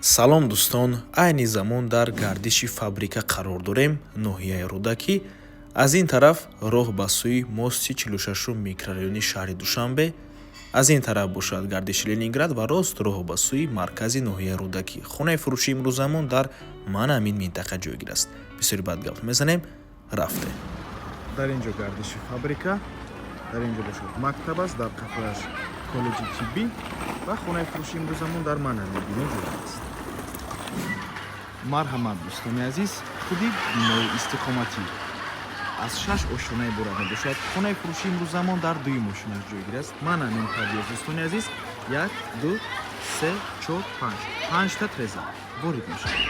Салом, дӯстон! Айни замон дар гардиши Фабрика қарор дорем, ноҳияи Рӯдакӣ. Аз ин тараф роҳ ба сӯи мости 46-ум микрорайони шаҳри Душанбе, аз ин тараф бошад гардиши Ленинград ва рост роҳ ба сӯи маркази ноҳияи Рӯдакӣ. Хонаи фурӯши имрӯзамон дар мана ҳамин минтақа ҷойгир аст. Бисёри баъд гап мезанем, рафтем. Дар ин ҷо гардиши Фабрика, дар ин ҷо бошад мактаб аст, дар қафояш коллеҷи тиббӣ ва хонаи фурӯши имрӯзамон дар мана ҳамин бино ҷойгир аст. Марҳамат, дӯстони азиз, худи бинои истиқоматӣ аз шаш ошёна иборат мебошад. Хонаи фурӯши имрӯзамон дар дуюм ошёнаш ҷойгир аст. Мана ҳамин подъезд, дӯстони азиз, як, ду, се, чор, панҷ, панҷта треза ворид мешавад.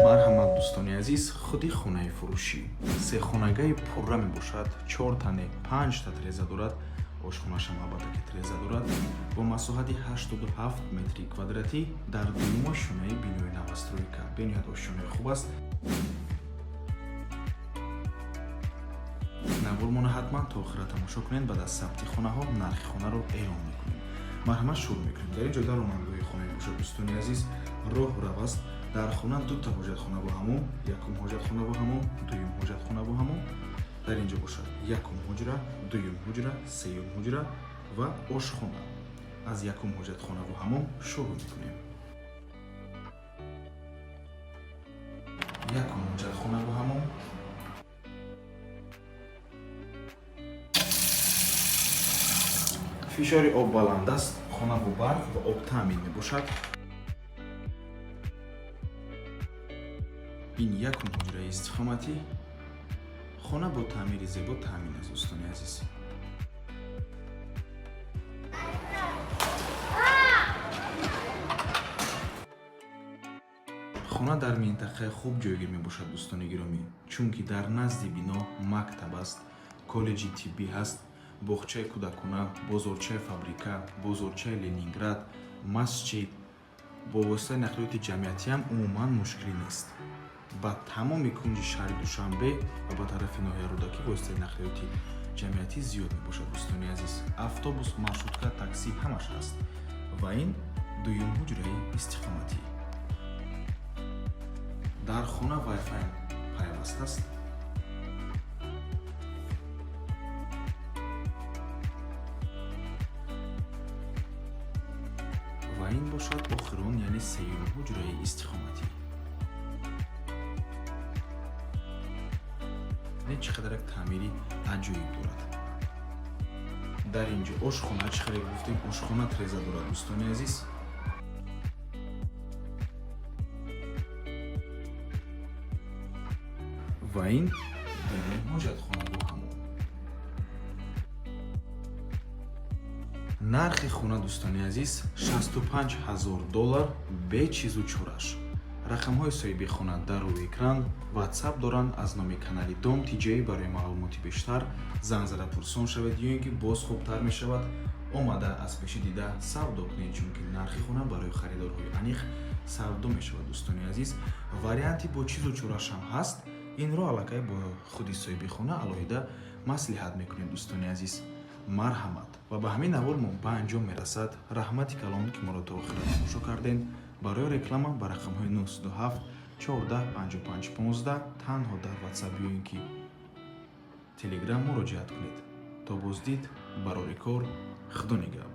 Марҳамат, дӯстони азиз, худи хонаи фурӯшӣ сехонагаи пурра мебошад. Чортане панҷта треза дорад, ошхонашам албатта ки треза дорад, бо масоҳати 87 метри квадратӣ дар дуюм ошёнаи бинои новостройка. Бениҳоят ошёнаи хуб аст. Навормона ҳатман то охира тамошо кунед. Баъд аз сабти хонаҳо нархи хонаро эълон мекунем. Марҳамат, шурӯъ мекунем. Дар ин ҷо даромадгоҳи хона мебошад, дӯстони азиз, роҳ рав аст. Дар хона дута ҳоҷатхона бо ҳамом, якум ҳоҷатхона бо ҳамом, дуюм ҳоҷатхона бо ҳамом. Дар ин ҷо бошад якум ҳуҷра, дуюм ҳуҷра, сеюм ҳуҷра ва ошхона. Аз якум ҳоҷатхона бо ҳамом шурӯъ мекунем. Якум ҳоҷатхона бо ҳамом. Фишори об баланд аст, хона бо барқ ва об таъмин мебошад. Ин якум ҳуҷраи истиқоматӣ. Хона бо таъмири зебо таъмин аст, дӯстони азиз. Хона дар минтақаи хуб ҷойгир мебошад, дӯстони гиромӣ, чунки дар назди бино мактаб аст, коллеҷи тиббӣ ҳаст, боғчаи кӯдакона, бозорчаи Фабрика, бозорчаи Ленинград, масҷид. Бо воситаи нақлиёти ҷамъиятиам умуман мушкилӣ нест. Ба тамоми кунҷи шаҳри Душанбе ва ба тарафи ноҳияи Рӯдакӣ воситаи нақлиёти ҷамъиятӣ зиёд мебошад, дӯстони азиз. Автобус, маршрутка, таксӣ ҳамаш ҳаст. Ва ин дуюм ҳуҷраи истиқоматӣ. Дар хона вайфай пайваст аст. Ва ин бошад охирон, яъне сеюм ҳуҷраи истиқоматӣ. Не, чӣ қадар як таъмири аҷоиб дорад. Дар ин ҷо ошхона, чӣ қадар гуфтем, ошхона треза дорад, дӯстони азиз. Ва ин дуюм ҳоҷатхона бо ҳамом. Нархи хона, дӯстони азиз, 65 ҳазор доллар бе чизу чораш. Рақамҳои соҳиби хона дар рӯи экран, Ватсап доранд. Аз номи канали Дом Тиҷей барои маълумоти бештар занг зада пурсон шавед ё ин ки боз хубтар мешавад омада аз пеши дида савдо кунед, чунки нархи хона барои харидорҳои аниқ савдо мешавад, дӯстони азиз. Варианти бо чизу чорашам ҳаст, инро аллакай бо худи соҳиби хона алоҳида маслиҳат мекунем, дӯстони азиз. Марҳамат, ва ба ҳамин навор мо ба анҷом мерасад. Раҳмати калон, ки моро то охира тамошо кардем. Барои реклама ба рақамҳои 907 14 55 15 танҳо дар Ватсап ё ин ки Телеграм муроҷиат кунед. То боздид, барори кор, худо нигаҳбон.